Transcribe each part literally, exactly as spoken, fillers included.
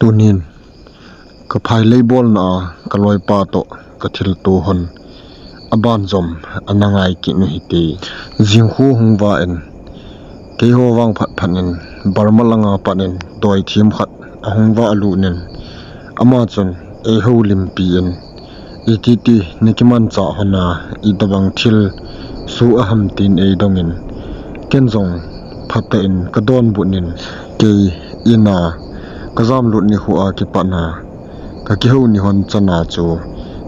Tunin ka phailei bolna a ka loipa toh ka thilto hon aban jom ana ngai kit u hite. Jingkhu hung va in, keiho vang phat phat in Burma langa pat in doithem khat ahung va lut in, ama chun eiho limpi in, "Ititi na kimanchah hon a, itobang thil soh a ham?" tin eidong in, ken jong phatah in ka donbut in, kei in a ka jamlut nikho a kipat a ka kihou ni hon chan a chu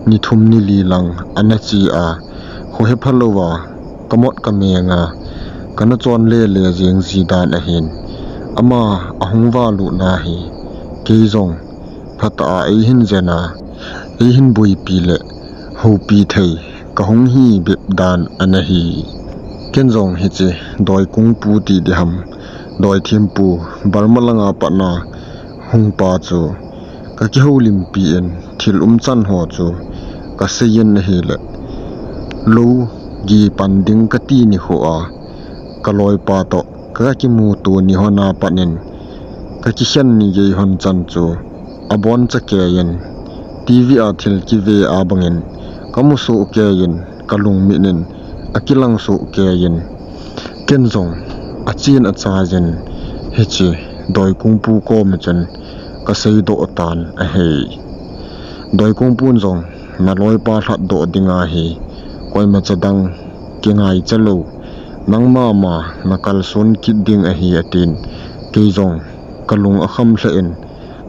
ni thum ni li lang ana che a, khohepha louva ka mot ka meng a kana chon lele jeng ji dan ahin, ama ahung va lut na hi kei jong phatah a eihin jen a, eihin boipi le houpi thei ka hung hi bep dan ana hi. Ken jong hiche doikungpu ti ding ham, doithempu, Burma langa pat a hung pa chu ka kihou limpi in, thil umchan ho chu ka sei in ahile, lou gi pan ding ka ti nikho a ka loipa toh ka kimuto ni hon a pat in ka kikhen ni gei hon chan chu abon cha kei in, TV a thil kive a bang in ka musoh kei in, ka lungmit in akilang soh kei in, ken jong achen acha jin hiche doikungpu kom a chun ka seidoh tan ahi. Doikungpun jong, "Na loipa lhatdoh ding ahi, koima cha dang kingaicha lou, nangma ma na kalson kit ding ahi," atin, kei jong ka lung akham lheh in,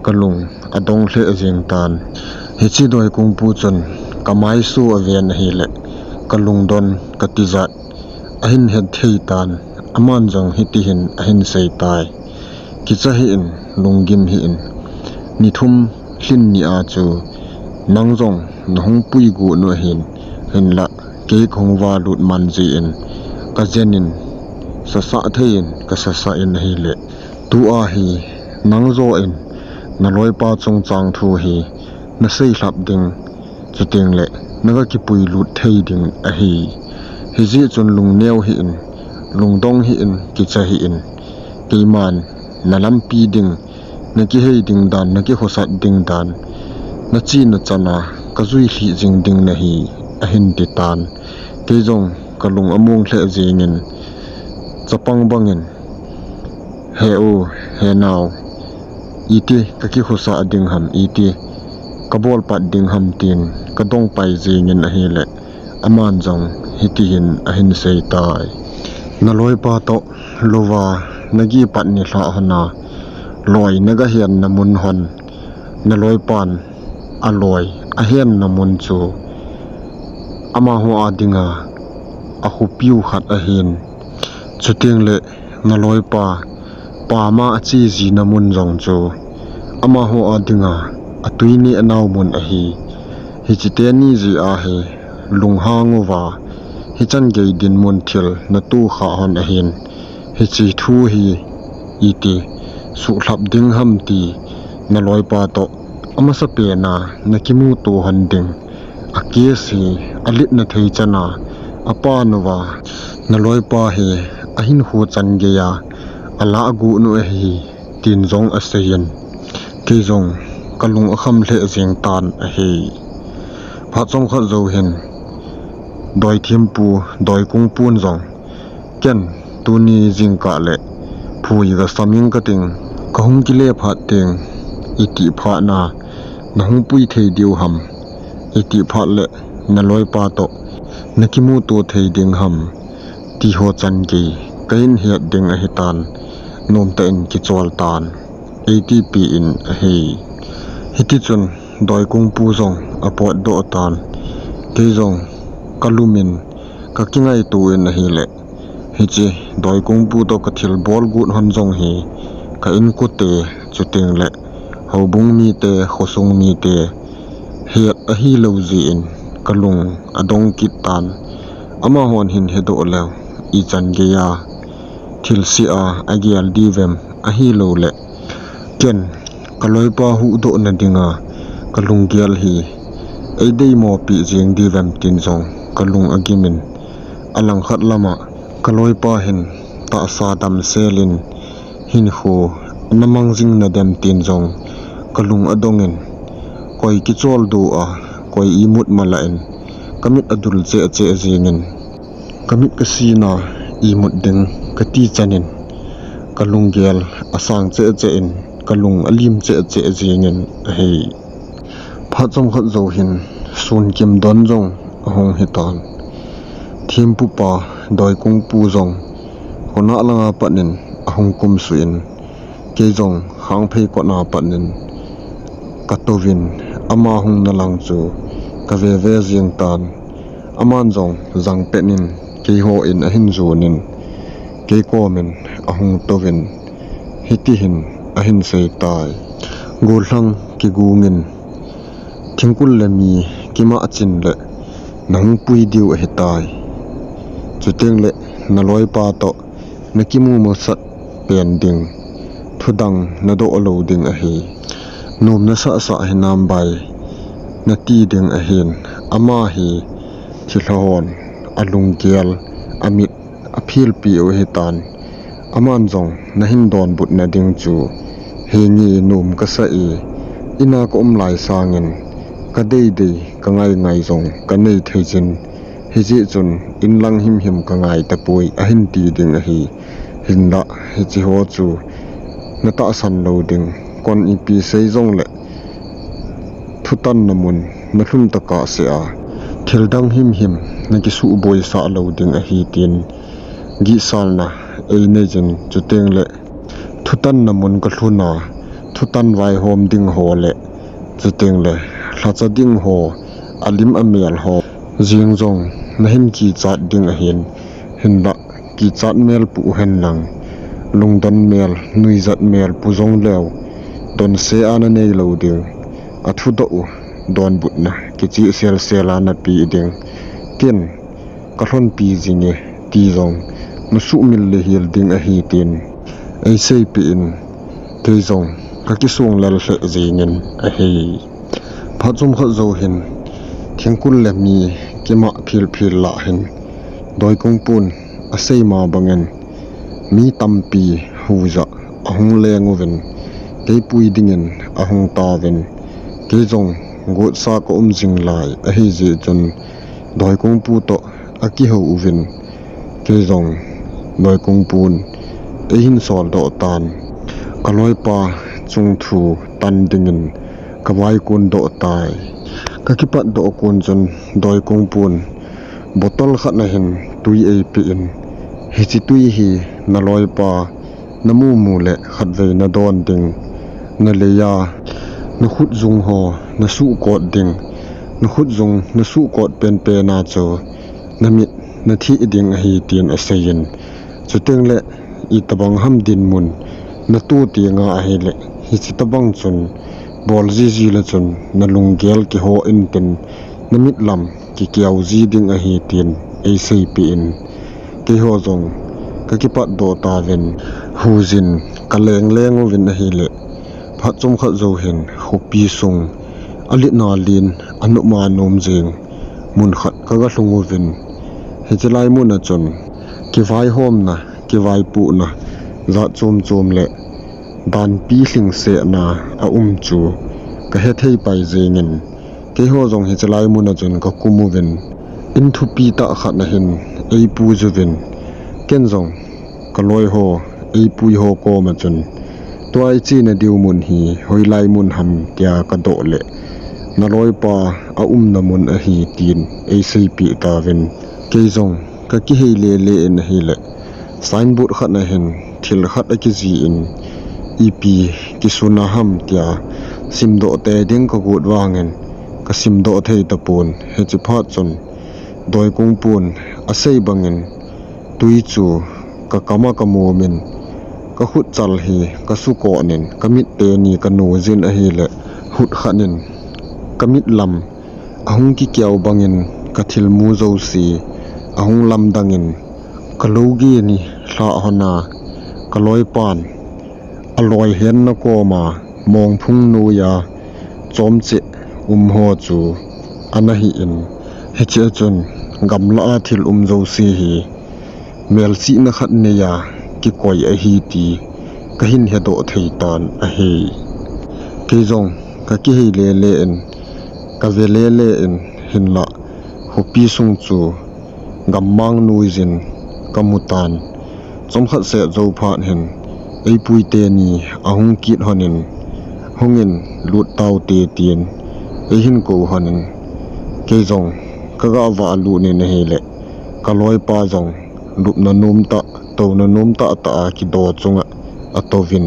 ka lung adong lheh jeng tan. Hiche doikungpu chun ka maisu aven ahile, ka lungdon ka tijat ahin het thei tan, aman jong hiti hin ahin sei tai. "Kicha hih in, lunggim hih in. Ni thum lhin ni a chu nang jong na hung pui got u ahin, hinlah kei ka hung va lut man jeh in ka jen in, sasah thei in ka sasah in ahile, tua hi nang joh in na loipa chungchang thu hi na sei lhap ding, chuteng le na ga kipui lut thei ding ahi. Hijeh chun lungneo hih in, lungdong hih in, kicha hih in. Keiman na lampi ding, na kihei ding dan, na kikhosat ding dan, na chena chan a ka jui lhih jing ding nahi," ahin ti tan. Kei jong ka lung among lheh jeng in, chapang bang in, "He u, he nao, iti ka kikhosah ding ham, iti ka bol pat ding ham?" tin ka dong pai jeng in ahile, aman jong hiti hin ahin sei tai. "Na loipa toh louva na gi pat ni lhah hon a, loi na ga hen na mun hon, na loipan aloi ahen na mun chu amaho a dinga akhopiu khat ahin, chuteng le na loipa pama ache ji na mun jong chu amaho a dinga atui neh nau mun ahi. Hiche teni jeh a hi lunghang uva hichan gei dinmun thil na to kha hon ahin, hiche thu hi iti suhlhap ding ham ti na loipa toh amasapen a na kimuto hon ding, a case hi alet na thei chan a apan uva, na loipa hi ahinkho chan gei a alah got u ahi," tin jong asei in, kei jong ka lung akham lheh jeng tan ahi. Phat chomkhat jou hin doithempu, doikungpun jong, "Ken, tuni jingkah le phui ga sam ing kating, ka hung kile phat teng, itih phat na na hung pui thei diu ham, itih phat le na loipa toh na kimuto thei ding ham, ti ho chan gei ka hin het ding ahi tan, nomtah in kichol tan," eitipi in ahi. Hiti chun doikungpu jong apotdoh tan, kei jong ka lum in ka kingaito in ahile, hiche doikungpu toh ka thil bol got hon jong hi ka inkote, chuteng le houbung mite, khosung mite het ahilou jeh in ka lung adong kit tan. Amahon hin hedoh leu ichan gei a thilse a agel diu vem, ahilou le ken ka loipa huhdoh na dinga ka lunggel hi eideimo peh jeng diu vem tin jong ka lung agim in, alangkhat lam a ka loipa hin tahsa damsel in hinkho ana mang jing na dem tin jong kalung adongin, koi kicholdo a, koi imut mala in, kamit adul cheh cheh jingin, kamit kasina imut ding kati chanin, kalunggel asang cheh cheh in, kalung alim cheh cheh jingin ahi. Phat chomkhat jou hin, sun kim don jong ahung hitan. Thempupa, Doikungpu jong, kona langa patnin ahung kumsuh in, kei jong khangphei kona patnin katouvin, ama hungna lang chu kaveve jing tan. Aman jong jangpetnin keiho in ahin jonin, kei komin ahung touvin, hitihin ahin seitai. Gollhang kigungin, thingkul le mi kimah chin le nahung pui diu ahitai. Chuteng le naloipa toh nakimu masat pen ding, thudang nadoh lou ding ahi. Nom nasah sah hinam bai nati ding ahin, ama hi thilha hon alunggel, amit aphelpi u ahitan. Aman jong nahin donbutna ding chu, henge nom kasah e, ina kaum lai sangin, kadei dei kangai ngai jong kanei thei jin, hijeh chun inlang himhim kangai tapoi ahin ti ding ahi. Hinlah hiche ho chu natahsan lou ding, kon ipi sei jongle thutanna mun nalhun tokah sea, thildang himhim nakisuh boisah lou ding ahi tin, gihsalna einei jin. Chuteng le thutanna mun kalhun a, thutan vaihom ding ho le, chuteng le lhacha ding ho, alim amel ho jeng jong nahin kichat ding ahin, hinlah kichat mel pu hen lang, lungdon mel, nuijat mel pu jongleu, donse a nanei lou ding, athudoh u donbutna kicheh sel sel a napeh ding, ken kalhonpi jinge ti jong nasuhmil le hel ding ahi tin eiseipeh in, kei jong kakisong lel lheh jengin ahi. Phat chomkhat jou hin, thingkul le mi kimah philphil lah hin, Doikungpun asei ma bangin, mi tampi huja ahung leng uvin, kei pui dingin ahung tauvin, kei jong gotsa kaum jing lai ahijeh chun, Doikungpu toh akihou uvin, kei jong Doikungpun eihin soldoh tan. Kaloipa chungthu tan dingin kavaikun doh tai. Kakipatdoh kun chun Doikungpun bottle khat nahin tui eipeh in, hiche tui hi naloipa namumu le khatvei nadon ding, naleiya nakhut jung ho nasuhkot ding, nakhut jung nasuhkot penpen a chu namit natheh ding ahi tin aseiyin. Chuteng le itobang ham dinmun natoh tenga ahile, hiche tobang chun bol jiji le chun nalunggel kiho intin, namit lam kikeo ji ding ahi tin eiseipeh in, keiho jong kakipatdoh tauvin, hujin kaleng leng uvin ahile, phat chomkhat jou hin khopi sung, aletna len, anopma nom jeng mun khat kagalhung uvin, hiche lai mun a chun kivaihomna, kivaipohna jat chom chom le danpi lhingsetna aum chu kahethei pai jengin, keiho jong hiche lai mun a chun kakum uvin, in thupi tah khat nahin eipuiyuvin, ken jong kaloiho, eipuiho koma chun, tua ichena diu mun hi hoilai mun ham tia kadoh le, naloipa aumna mun ahi tin eiseipeh tauvin, kei jong kakihei lele in ahile, signboard khat nahin thil khat akijih in, ipi kisuna ham tia simdoh tei ding kagot vangin kasimdoh thei tapon, hiche phat chun Doikungpun asei bangin tui chu kakama kamumin, kakhutchal hi kasukotnin, kamit teni kanu jin ahile, khut khatnin kamit lam ahung kikeo bangin kathilmu jouse ahung lamdangin, kalou geni lhah hona kaloipan aloi henna koma mongphung noiya chomcheh umho chu anahin, hichea chun gamlah a thil um jouse hi melchihna khat neiya kikoi ahi ti kahin hedoh thei tan ahi. Kei jong ka kihei lele in, ka ve lele in, hinlah khopi sung chu gammang nuijin ka mu tan. Chomkhat seh jou phat hin, eipui teni ahung kit lhonin, hungin lut taute tin, eihin kou lhonin, kei jong ka gah vah lut in ahileh, ka loipa jong lupna nom tah, touna nom tah tah a kido chunga atouvin,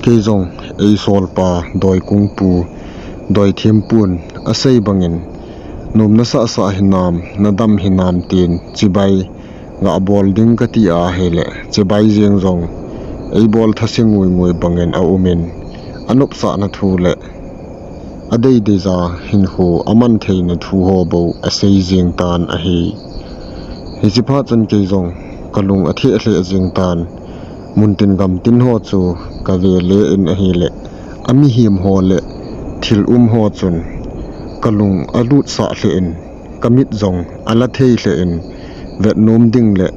kei jong eisolpa Doikungpu, Doithempun asei bangin, nom nasah sah hinam, nadam hinam tin chibai gah bol ding kati ahileh, chibai jeng jong eibol thase ngui ngui bangin aumin, anopsahna thu le adei deija hinkho aman theina thu ho bou asei jeng tan ahi. Hiche phat chun kei jong ka lung atheh lheh jeng tan, muntin gamtin ho chu ka ve le in ahileh, amihem ho le thil um ho chun ka lung alutsah lheh in, ka mit jong ala thei lheh in, vet nom ding le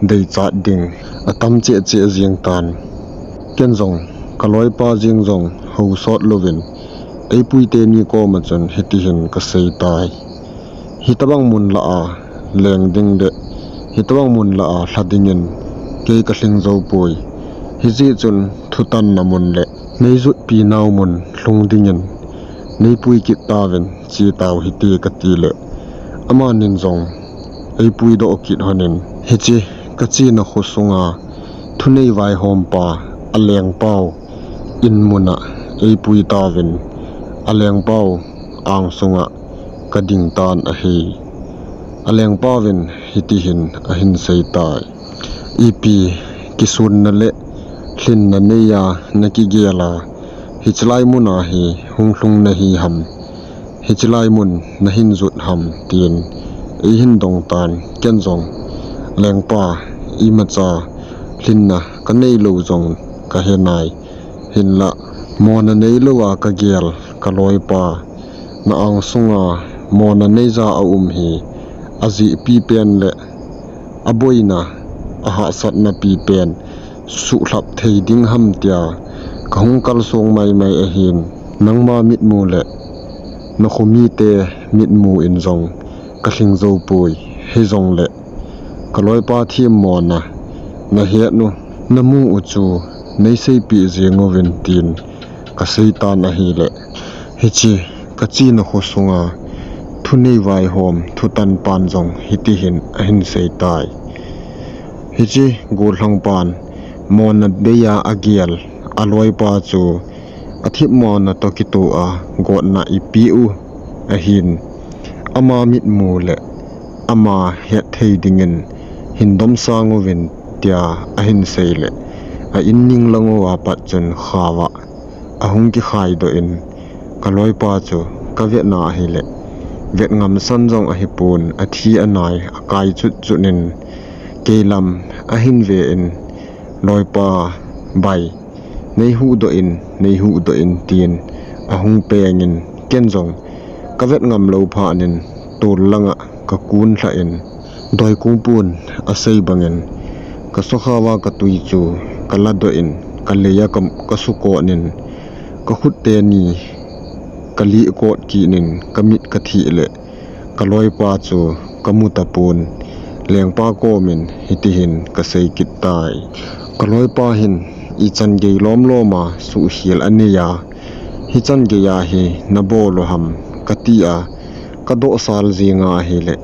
deichat ding atam cheh cheh jeng tan. Ken jong ka loipa jeng jong hou sot louvin, eipui teni koma chun hitihin ka sei tai. Hitobang mun lah a leng ding le hitobang mun lah a lha dingin kei ka lhing jou poi. Hijeh chun thutanna mun le nei jutpi nau mun lhung dingin nei pui kit tauvin, che tau hite ka ti leh, amanin jong eipui doh kit lhonin, hiche ka chena kho sunga thunei vaihompa, alengpau in muna eipui tauvin, alengpau ang sunga ka ding tan ahi. Alengpauvin hitihin ahin sei tai. Ipi kisunna le lhinna neiya nakigel a, hichelai muna hi hung lhung nahi ham, hichelai mun nahin jot ham, tin eihin dong tan. Ken jong, lengpa, imacha lhinna ka neilou jong ka he nai. Hinlah, mona neilou a ka gel ka loipa, na ang sunga mona neija aum hi, ajehpi pen le aboina, ahahsatna pi pen suhlhap thei ding ham tia ka hung kalsong maimai ahin, nangma mitmu le na khomite mitmu in jong ka lhing jou poi. Hijongle ka loipa themmona nahet u, namu u chu nei seipeh jeng uvin, tin ka sei tan ahileh, hiche ka chena kho sunga thunei vaihom thutanpan jong hitihin ahin sei tai. Hiche gollhangpan mona beiya agel aloipa chu athemmona toh kitoh a gotna eipeh u ahin, ama mitmu le ama hetthei dingin hin domsang uvin, tia ahin sei leh, a in ning lang uva pat chun khaova ahung kikhaidoh in, ka loipa chu ka vetna ahileh, vet ngamsan jong ahipon, athi anai akai chutchut in, kei lam ahin ve in, loipa, bai, nei huhdoh in, nei huhdoh in, tin ahung pengin, ken jong ka vet ngam lou phat in tol langa ka kun lhah in, Doikungpun asei bangin, ka sokhaova ka tui chu ka ladoh in, ka leiya ka, ka sukot in, ka khut teni ka lihkot kit in, ka mit ka thih leh, ka loipa chu ka mu tapon. Lengpa komin hitihin ka sei kit tai. Ka loipa hin ichan gei lomlom a suhkhel aneiya, hichan geiya hi nabol u ham, ka tia ka dohsal jinga ahileh,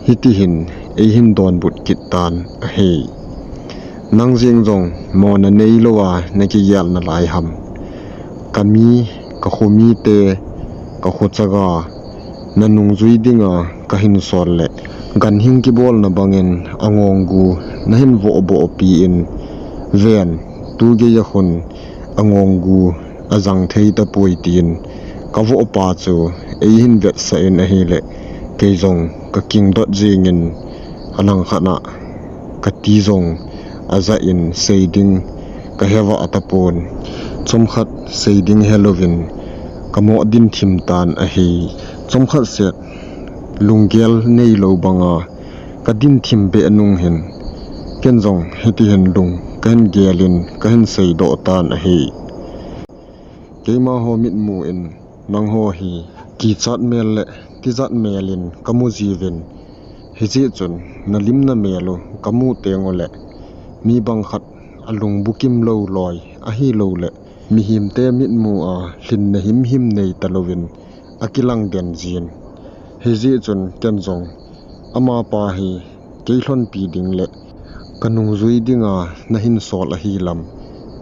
hitihin eihin donbut kit tan ahi. Nang jeng jong mona neilou a nakigel nalai ham? Ka mi, ka khomite, ka khochaga nanungjui dinga kahin sol leh, ganhing kibolna bangin angonggu nahin vohboh pi in, ven, tu geiya khun angonggu ajang thei tapoi, tin ka vohpa chu eihin vetsah in ahileh, kei jong ka kingdot jingin, alangkhat a ka ti jong ajah in sei ding ka heva tapon. Chomkhat sei ding helouvin ka mo din thim tan ahi. Chomkhat seh lunggel neilou banga ka din thim beh nung hin, ken jong hitihin lung kahin gel in kahin seidoh tan ahi. Keima ho mitmu in nangho hi kichat mel le tijat mel in kamu jiuvin, hijeh chun nalim namel u kamu teng uleh mi bangkhat alungbukim lou loi ahilouleh mihemte mitmu a lhinna himhim nei talouvin akilang den jin. Hijeh chun ken jong amapa hi kei lhonpi ding le kanungjui dinga nahin sol ahi lam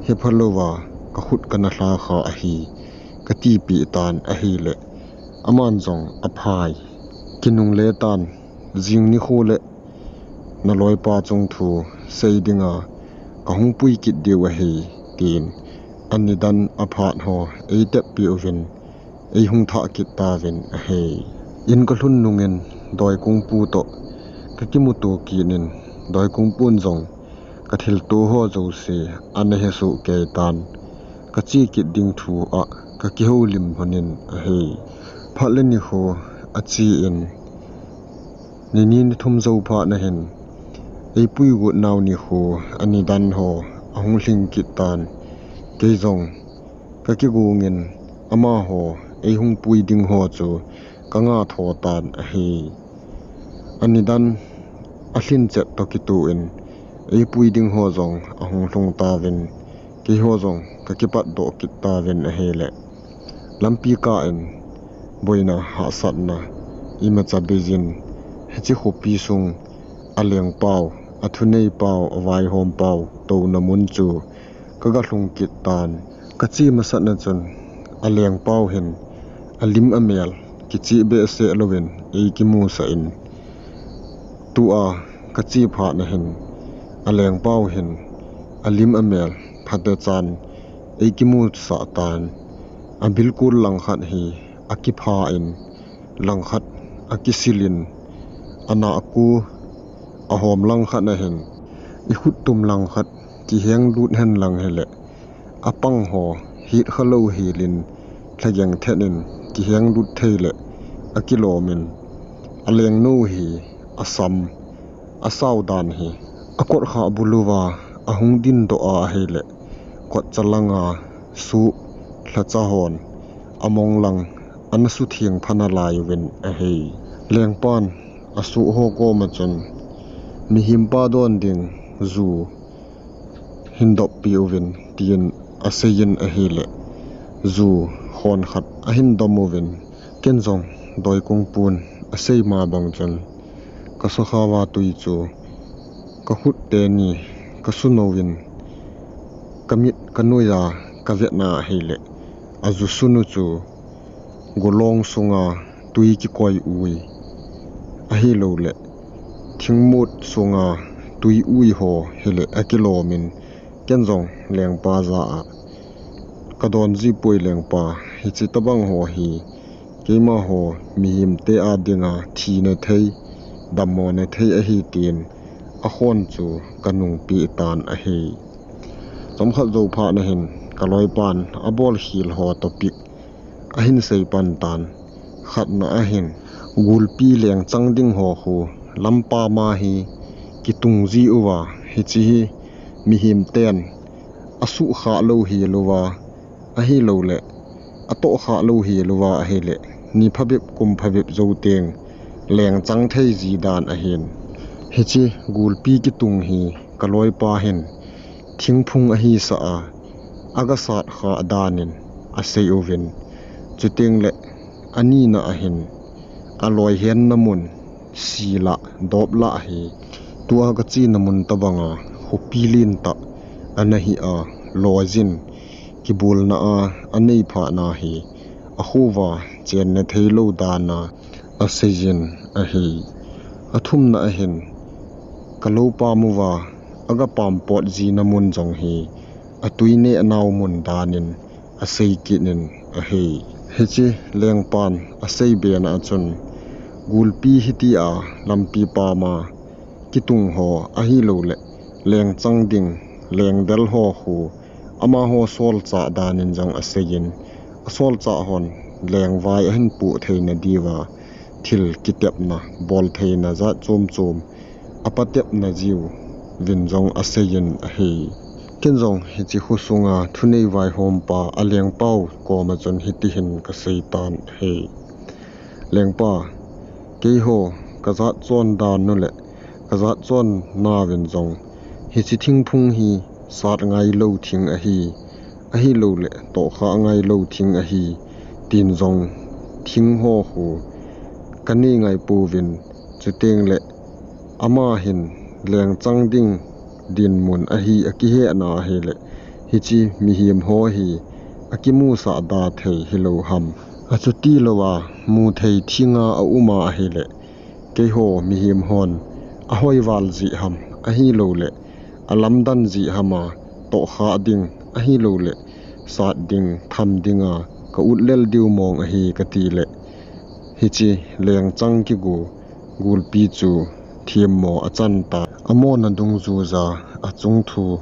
hepha louva kakhut kana lha kha ahi, katipeh tan ahileh aman jong aphai, kinungle tan, jing nikho le naloipa chung thu sei dinga kahung pui kit diu ahi, tin anidan aphat ho eitep peh uvin eihung thah kit tauvin ahi. In kalhun nungin Doikungpu toh kakimuto kit in, Doikungpun jong kathilto ho jouse ana hesoh kei tan, kache kit ding thu a kakihoulim lhonin ahi. Phat le nikho ache in, nini nithum jou phat nahin eipui got nau nikho anidan ho ahung lhing kit tan, kei jong kakigongin amaho eihung pui ding ho chu kanga tho tan ahi. Anidan alhin chet toh kitoh in eipui ding ho jong ahung lhung tauvin, keiho jong kakipatdoh kit tauvin ahileh lampi kah in boina hahsatna imacha beijin, hiche khopi sung alengpau, athuneipau, avaihom pau touna mun chu kaga lhung kit tan. Kache masatna chun alengpau hin alim amel kicheh behseh louvin eikimusah in, tua kache phat nahin alengpau hin alim amel phatechan eikimusah tan. Abilkol langkhat hi akipha in, langkhat akisil in, anahko ahom langkhat ahin, ikhuttum langkhat kihenglut henlang hileh apang ho hetkhalou helin lhageng thet in kihenglut thei leh akilomin, alengnu hi asam, asao dan hi akotkhah buluva ahung dindoh a ahileh kotcha langa soh lhacha hon among lang ana sutheng pha nalai uvin ahi. Lengpan asoh ho koma chun, mihempa don ding ju hin doppeh uvin, tin aseijin ahileh ju khonkhat ahin dom uvin, ken jong Doikungpun asei ma bang chun kasakhaova tui chu kakhut teni kasunouvin, kamit kanoiya kavetna ahileh aju sunu chu golong sunga tui kikoi ui ahilouleh thingmut sunga tui ui ho hileh akilomin, ken jong lengpa jah a, kadon jipoi lengpa, hiche tobang ho hi keimaho mihemte a dinga thina thei, dammona thei ahi, tin akhon chu kanungpeh tan ahi. Chomkhat jou phat nahin kaloipan abolkhel ho topic ahin seipan tan. Khatna ahin, gulpi lengchang ding ho khu lampam a hi kitung jiuva, hiche hi mihem ten asuhkhah lou helouva ahilouleh atohkhah lou helouva ahileh, ni phabep kum phabep jou teng lengchang thei ji dan ahin. Hiche gulpi kitung hi kaloipa hin thingphung ahisah a, agasat khah danin asei uvin. Chutengleh anina ahin, aloihenna mun, sila, dopla hi tua kachena mun tobanga khopi lentah ana hi a, loijin kibolna a anei phatna hi akhouva chenna theilou dana aseijin ahi. Athumna ahin, kalou pam uva agapam pot jina mun jong hi atui nehnau mun danin asei kit in ahi. Hiche lengpan asei bena a chun, gulpi hitia lampi pama kitung ho ahilouleh lengchang ding, lengdel ho khu amaho solchah danin jong aseijin, asolchah hon lengvai ahin poh theina diuva thil kitepna, boltheina jat chom chom apatepna jiuvin jong aseijin ahi. Ken jong hiche khosunga thunei vaihompa a lengpau koma chun hitihin kasei tan ahi. Lengpa, keiho kajat chon dan u le kajat chon nauvin jong hiche thingphung hi sat ngailou thing ahi, ahilouleh tohkhah ngailou thing ahi, tin jong thing ho khu kanei ngaipouvin, chutengle ama hin lengchang ding dinmun ahi akihetna ahile, hiche mihem ho hi akimusah da thei hilou ham? Achuti louva muthei thinga auma ahile, keiho mihem hon ahoival jeh ham ahilouleh alamdan jeh hama tohkhah ding ahilouleh sat ding tham dinga ka utlel diu mong ahi katile, hiche lengchang kigu gulpi chu themmo achan tan. Amona dungjuija achung thu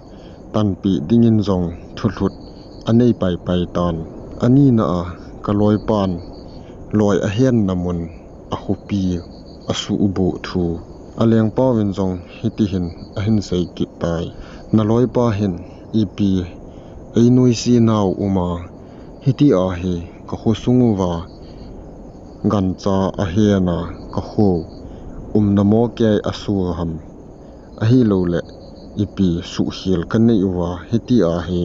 tanpeh dingin jong thulhut anei paipai tan. Anina a kaloipan loi ahenna mun akhopi asuhboh thu alengpauvin jong hitihin ahin sei kit tai. Naloipa hin ipi einuisat nau uma, hitia hi kakhosung uva gancha ahena kakho umna mo kei asu ham? Ahilouleh ipi suhkhel kanei uva hitia hi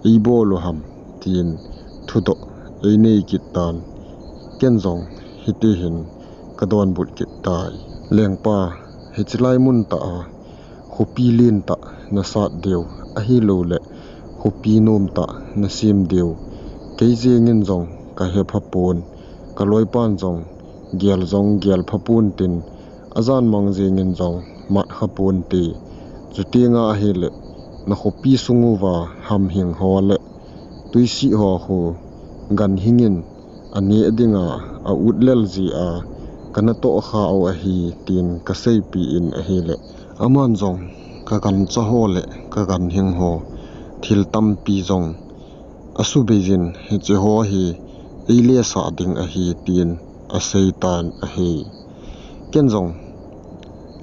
eibol u ham? Tin thudoh einei kit tan. Ken jong hitihin kadonbut kit tai. Lengpa, hiche lai mun tah a khopi lentah nasat diu ahilouleh khopi nomtah nasem diu kei jengin jong kahepha pon, kaloipan jong gel jong gelpha pon tin, ajanmang jengin jong matkha ponte. Chutenga ahile nakhopi sung uva hamhing ho le twisih ho khu ganhingin aneh dinga autlel jeh a kana tohkhah u ahi, tin kaseipeh in ahile, aman jong kagancha ho le kaganhing ho thil tampi jong asubeiyin, hiche ho hi eilesah ding ahi, tin asei tan ahi. Ken jong,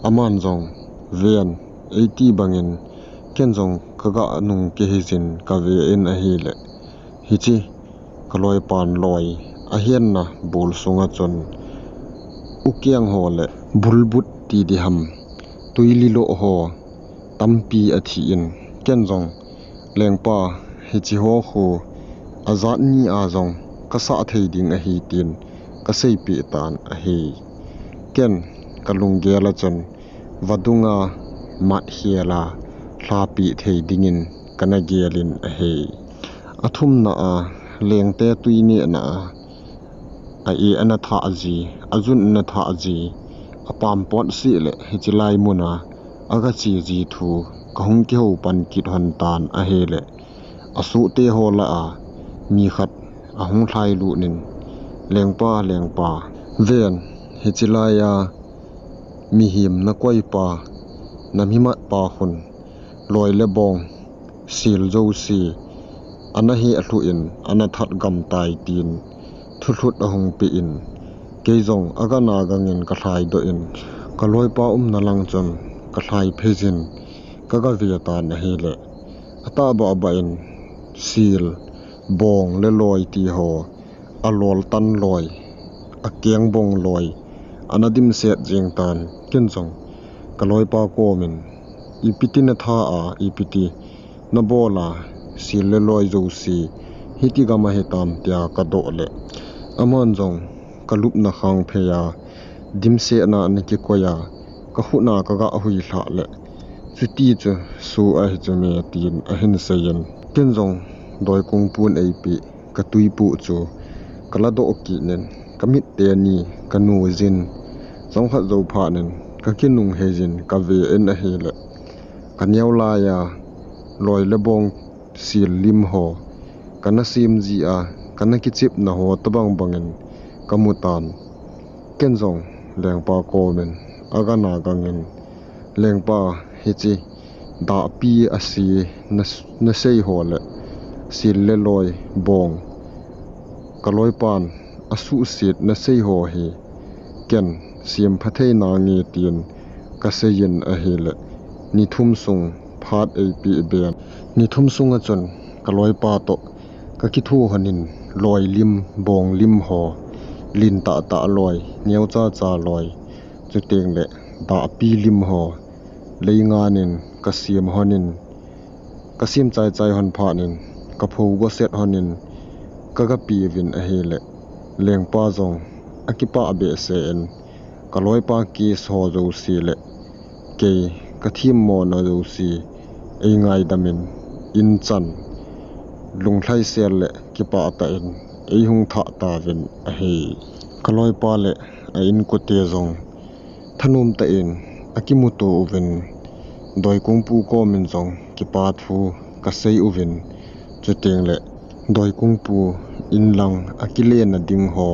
aman jong, ven, eiti bangin ken jong kaga nung kiheiyin kave in ahile, hiche kaloipan loi ahenna bul sunga chun ukeng ho le bulbut ti diham, twi lilo ho tampi athi in, ken jong, Lengpa, hiche ho khu ajat ni a jong kasah thei ding ahi, tin kaseipeh tan ahi. Ken kalunggel a chun vadunga matkhel a lhapeh thei dingin kana gelin ahi. Athumna a lengte twi nehna a a-eh ana thah ji, ajun ana thah ji, apam pot seh le hiche lai muna agache ji thu kahung kihou pan kit lhon tan ahile, asohte ho lah a mi khat ahung lhailut in, Lengpa, lengpa, ven, hiche lai a mihem nakoipa, namimatpa khun loi le bong, sel jouse ana hehlhuh in ana that gam tai, tin thulhut ahung peh in, kei jong agana gangin kalhaidoh in, kaloipa umna lang chun kalhai pheiyin kagave tan ahile, atahbah bah in sel, bong le loi ti ho, alol tan loi, akeng bong loi ana dimset jeng tan. Ken jong kaloipa komin, ipiti natha a, ipiti nabol a, sel le loi jouse hiti gam ahitam, tia kadoh le, aman jong kalupna khang phei a dimsetna ana kikoi a, kakhut a kaga huilhah le, chuti chu soh ahi chu me, tin ahin seiyin, ken jong doikung pon eipeh katwipoh chu kaladoh kit in, kamit teni kanuiyin, chomkhat jou phat in kakinung heiyin kave in ahile, kaneo lai a loi le bong, sel lim ho kana sem ji a, kana kichepna ho tobang bangin kamu tan. Ken jong lengpa komin agana gangin, Lengpa, hiche dahpi ase na, nasei ho le sel le loi, bong, kaloipan asuhset nasei ho hi ken sempha thei nange, tin kaseiyin ahile, ni thum sung phat eipeh ben. Ni thum sunga chun ka loipa toh ka kithu honin, loi lim, bong lim ho, lin tah tah loi, neo cha cha loi, chuteng le dahpi lim ho, leinganin ka siam honin, ka siam chai chai hon phanin, ka pho boset honin, ka ga pi uvin ahile, lengpa jong a kipah behseh in, ka loipa case ho jouse le kei ka thim mona jouse ei ngaidamin, in chan lunglhaisel le kipah tah in ei hung thah tauvin ahi. Ka loipa le a inkote jong thanom tah in a kimuto uvin, Doikungpu komin jong kipa thu ka sei uvin, chuteng le Doikungpu in lang a kilena ding ho,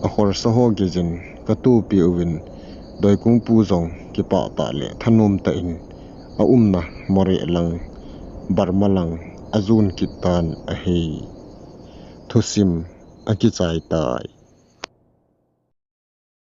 a khorsa ho geijin ka topi uvin, Doikungpu jong kipah tah le thanom tah in a umna Moreh lang, Burma lang a jon kit tan ahi. Thusim a kichai tai.